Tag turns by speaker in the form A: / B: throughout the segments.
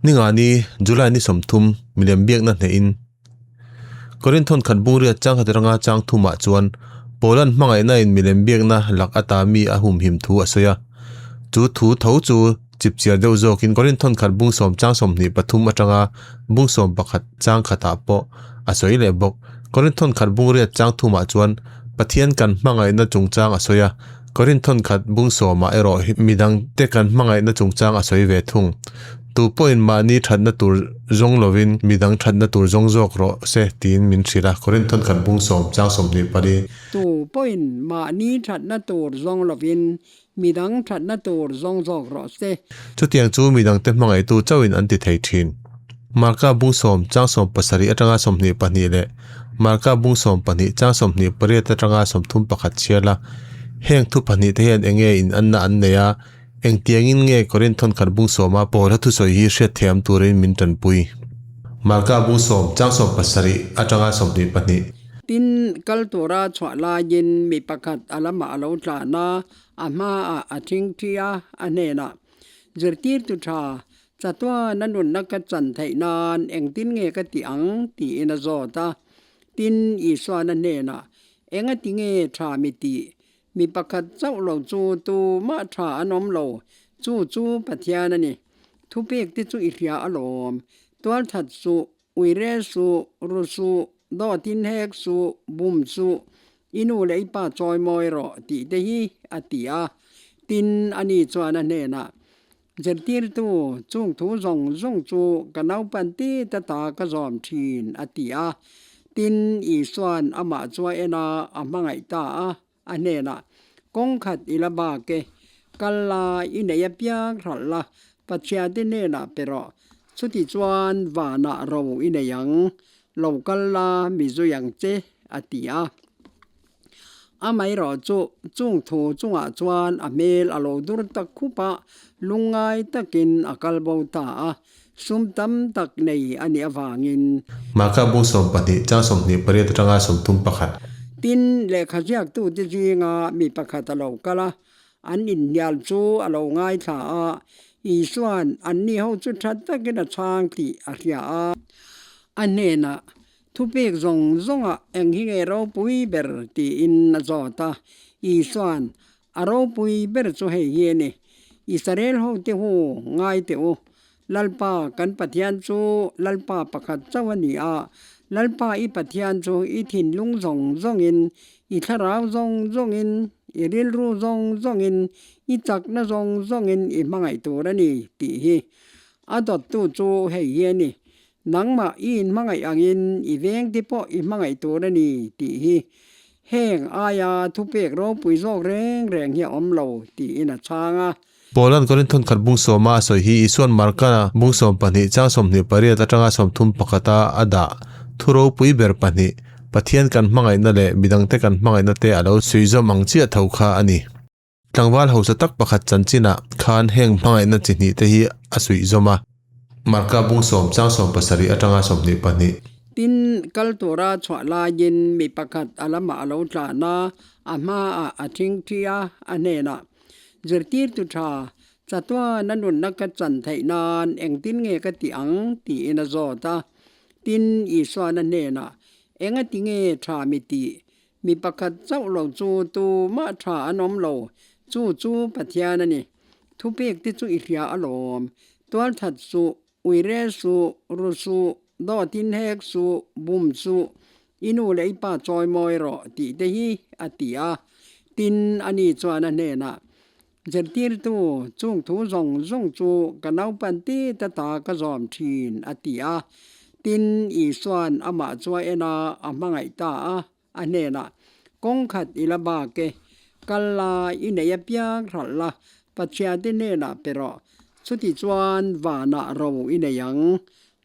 A: Ningani, July ni 30, milem biakna hnehin Korinthon khat bungriat chang khat atanga chang thumah chuan Poland hmangaihna in milem biakna lak ata mi a humhim thu a sawi a. Chu thu tho chu chipchiar deuh zawkin Korinthon khat bung sawm chang 23 atanga bung 11 chang khatah pawh a sawi leh bawk. Korinthon khat bungriat chang thumah chuan Pathian kan hmangaihna chungchang a sawi a, Korinthon khat bung sawmah erawh midangte kan hmangaihna chungchang a sawi ve thung. Tu pawhin mahni thatna tur zawng lovin midang thatna tur zawng zawk rawh se tiin min hrilh a, Korinthon khat bung sawm chang 24.
B: Tu pawhin mahni thatna tur zawng lovin midang thatna tur zawng zawk rawh se.
A: Chutiang chu midangte hmangaihtu chauhin an ti thei thin. Marka bung sawm chang 70 atanga 22 leh Marka bung 12 chang 28 atanga 31 chhiar la. Heng thu pahnih te hian enge in anna an nei a, engtiangin nge Korinthon khat bung sawma Paula thusawi hi hriat thiam turin min tanpui. Marka bung sawm chang 70 atanga 22.
B: Tin, kal tura chhuah laiin mi pakhat a lamah a lo tlan a, a hmaah a thingthi a, a hnenah, Zirtirtu tha, chatuan a nunna ka chan theih nan engtin nge ka ti ang? tiin a zawt a. Tin, Isuan a hnenah, Engati nge tha mi tih? Mi pakhat chauh lo chu tumah tha an awm lo, chu chu Pathian a ni. Thupek te chu i hria alawm, tualthat suh, Uire suh, ru suh, dawt in hek suh, bum suh, i nu leh i pa chawi mawi rawh tih te hi a ti a. Tin, ani chuan a hnenah, Zirtirtu, chung thu zawng zawng chu ka naupan tit ata ka zawm thin, a ti a. Tin, Isua'n amah chu a en a, a hmangaih ta a. A hnenah, Kawng khat i la bak e, kal la, i nei apiang hralh la, Pathiante hnenah pe rawh, chuti chuan vanah ro i nei ang, lo kal la mi zui ang che, a ti a. Amaherawh chu chung thu chungah chuan a hmel a lo dur tak khup a, lungngai takin a kal bo ta a, sum tam tak nei a nih avangin.
A: Marka bung 12 chang 28 atanga 31.
B: Tin, lehkha ziaktute zinga mi pakhat a lo kal a, an inhnial chu a lo ngaithla a, Isua'n anni ho chu tha takin a chhang tih a hria a. A hnenah, Thupek zawng zawngah eng hi nge ropui ber? tiin a zawt a. Isua'n, A ropui ber chu hei hi a ni, Israel hote hu ngai teh u, Lalpa kan Pathian chu Lalpa pakhat chauh a ni a, Lalpa i Pathian chu i thinlung zawng zawngin, i thlarau zawng zawngin, i rilru zawng zawngin, i chakna zawng zawngin i hmangaih tur a ni tih hi. A dawttu chu hei hi a ni, Nangmah i inhmangaih angin i vengte pawh i hmangaih tur a ni tih hi heng aia thupek ropui zawk reng reng hi a awm lo tiin a chhang a.
A: Paula'n Korinthon khat bung sawma a sawi hi Isua'n Markana bung 12 chang 28 atanga 31 a a dah thu ropui ber pahnih, Pathian kan hmangaihna leh midangte kan hmangaihna te a lo suihzawm ang chiah tho kha a ni. Tlangval hausa tak pakhat chanchinah khan heng hmangaihna chi hnih te hi a suihzawm a. Marka bung sawm chang 70 atanga 22.
B: Tin, kal tura chhuah laiin mi pakhat a lamah a lo tlan a, a hmaah a thingthi a, a hnenah, Zirtirtu tha, chatuan a nunna ka chan theih nan engtin nge ka ti ang? tiin a zawt a. Tin, Isua'n a hnenah, Engati nge tha mi tih? Mi pakhat chauh lo chu tumah tha an awm lo, chu chu Pathian a ni. Thupek te chu i hria alawm. Tualthat suh, uire suh, ru suh, dawt in hek suh, bum suh, i nu leh i pa chawi mawi rawh tih te hi a ti a. Tin, ani chuan a hnenah, Zirtirtu, chung thu zawng zawng chu ka naupan tit ata ka zawm thin, a ti a. Tin, Isua'n amah chu a en a, a hmangaih ta a, a hnenah, Kawng khat i la bak e, kal la, i nei apiang hralh la, Pathiante hnenah pe rawh, chuti chuan vanah ro i nei ang,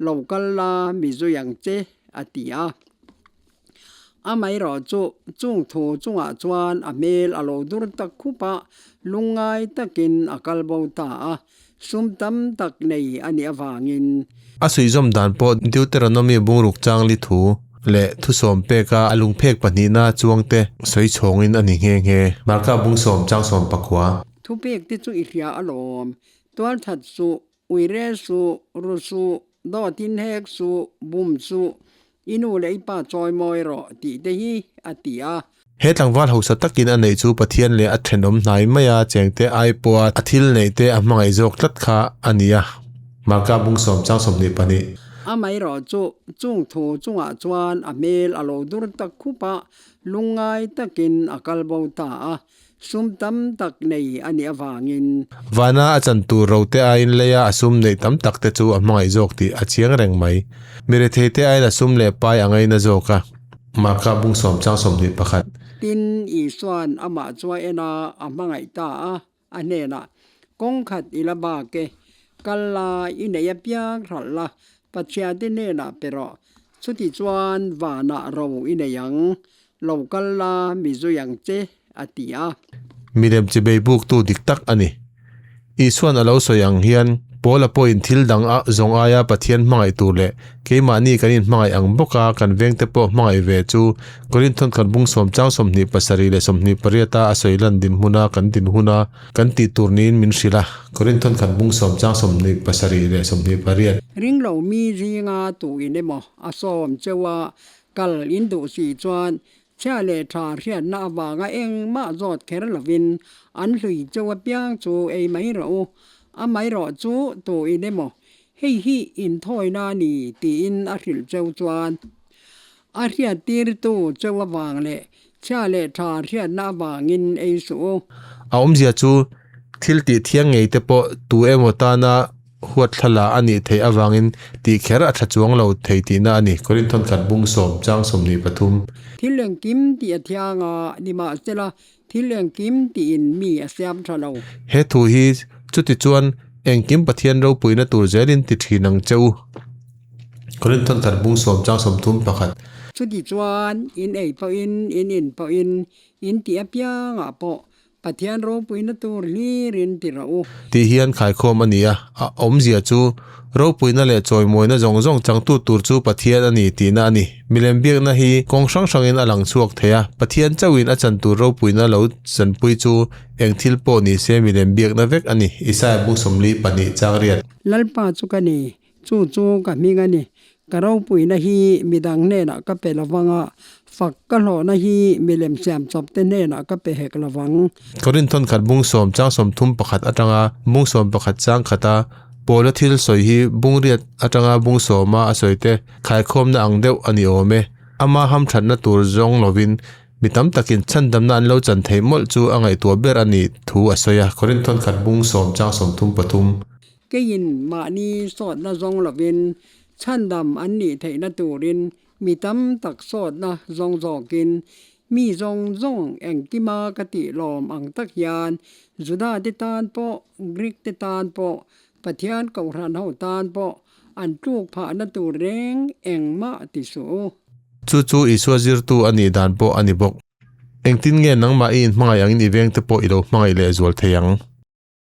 B: lo kal la, mi zui ang che, a ti a. Amaherawh chu chung thu chungah chuan a hmel a lo dur tak khup a, lungngai takin a kal bo ta a, sum tam tak nei a nih avangin.
A: A suihzawm dan pawh Deuteronomy bungruk changli thu leh thusawm peka a lungphek pahnihna chuangte sawi chhawngin a ni nghe nghe. Marka bung sawm chang 19.
B: Thupek te chu i hria alawm, tualthat suh. Uire suh, ru suh, dawtin hek suh, bum suh, i nu leh i pa chawi mawi rawh tih te hi a ti a.
A: He tlangval hausa takin a neih chu Pathian leh a thenawm hnai maia chengte ai pawha a thil neih te a hmangaih zawk tlat kha a ni a. Marka bung sawm chang 22.
B: Amaherawh chu chung thu chungah chuan a hmel a lo dur tak khup a, lungngai takin a kal bo ta a. Sum tam tak nei a nih avangin.
A: Vana a chan tur ro te aiin leia a sum neih tam tak te chu a hmangaih zawk tih a chiang reng mai. Mi rethei te aiin a sum leh pai a ngaina zawk a. Marka bung sawm chang 21.
B: Tin, Isua'n amah chu a en a, a hmangaih ta a, a hnenah, Kawng khat i la bak e, kal la, i nei apiang hralh la, Pathiante hnenah pe rawh, chutichuan vanah ro i nei ang. Lo kal la mi zui ang che, a ti a.
A: Milem chi bei buktu dik tak a ni. Isua'n a lo sawi ang hian, Paula pawhin thil dang a zawng aia Pathian hmangaih tur leh keimahni kan inhmangaih ang bawka kan vengte pawh hmangaih ve chu Korinthon khat bung sawm chang 27 leh 28 a a sawi lan dinhmuna kan din huna kan tih tur niin min hrilh a. Korinthon khat bung sawm chang 27 leh 28.
B: Ringlo mi zinga tuin emaw a sawm cheu a, Kal in duh si chuan chhia leh tha hriatna avanga engmah zawt kher lovin an hlui cheu apiang chu ei mai rawh u, amaherawh chu tu in emaw hei hi inthawina a ni tiin a hrilh cheu chuan a hriattirtu cheu avang leh chhia leh tha hriatna avangin ei suh u.
A: A awmzia chu thil tih thiang ngei te pawh tu emaw tana huat thlala a nih theih avangin tih kher a tha chuang lo thei tihna a ni. Korinthon khat bung sawm chang 23.
B: Thil engkim tih a thiang a, nimahsela thil engkim tiin mi a siam tha lo.
A: He thu hi chuti chuan engkim Pathian ropuina tur zelin ti thin ang che u. Korinthon khat bung sawm chang 31.
B: Chuti chuan in ei pawhin in in pawhin in tih apiangah pawh Pathian ropuina tur hlirin ti rawh u.
A: Tih hian khaikhawm a ni a, a awmzia chu ropuina leh chawimawina zawng zawng changtu tur chu Pathian a ni tihna a ni. Milem biakna hi kawng hrang hrangin a lang chhuak thei a, Pathian chauhin a chan tur ropuina lo chanpui chu eng thil pawh ni se milem biakna vek a ni. Isaiah bung 42 chang riat.
B: Lalpa chu ka ni, Chu chu ka hming a ni. Ka ropuina hi midang hnenah ka pe lovang a, fak ka hlawhna hi milem siam chawpte hnenah ka pe hek lovang.
A: Korinthon khat bung sawm chang 31 atanga bung 11 chang khata Paula thil sawi hi bung riat atanga bung sawma a sawite khaikhawmna ang deuh a ni awm e. Ama hamthatna tur zawng lovin mi tam takin chhandamna an lo chan theih mawlh chu a ngaihtuah ber a nih thu a sawi a. Korinthon khat bung sawm chang 33.
B: Keiin mahni sawtna zawng lovin chhandam an nih theihna turin mi tam tak sawtna zawng zawkin mi zawng zawng engkima ka tih lawm ang tak hian Juda te tan pawh Greek te tan pawh Pathian Kohhran ho tan pawh an tluk phahna tur reng engmah ti suh u.
A: Chu chu Isua zirtu a nih dan pawh a ni bawk. Engtin nge nangmah i inhmangaih angin i vengte pawh i lo hmangaih leh zual thei ang?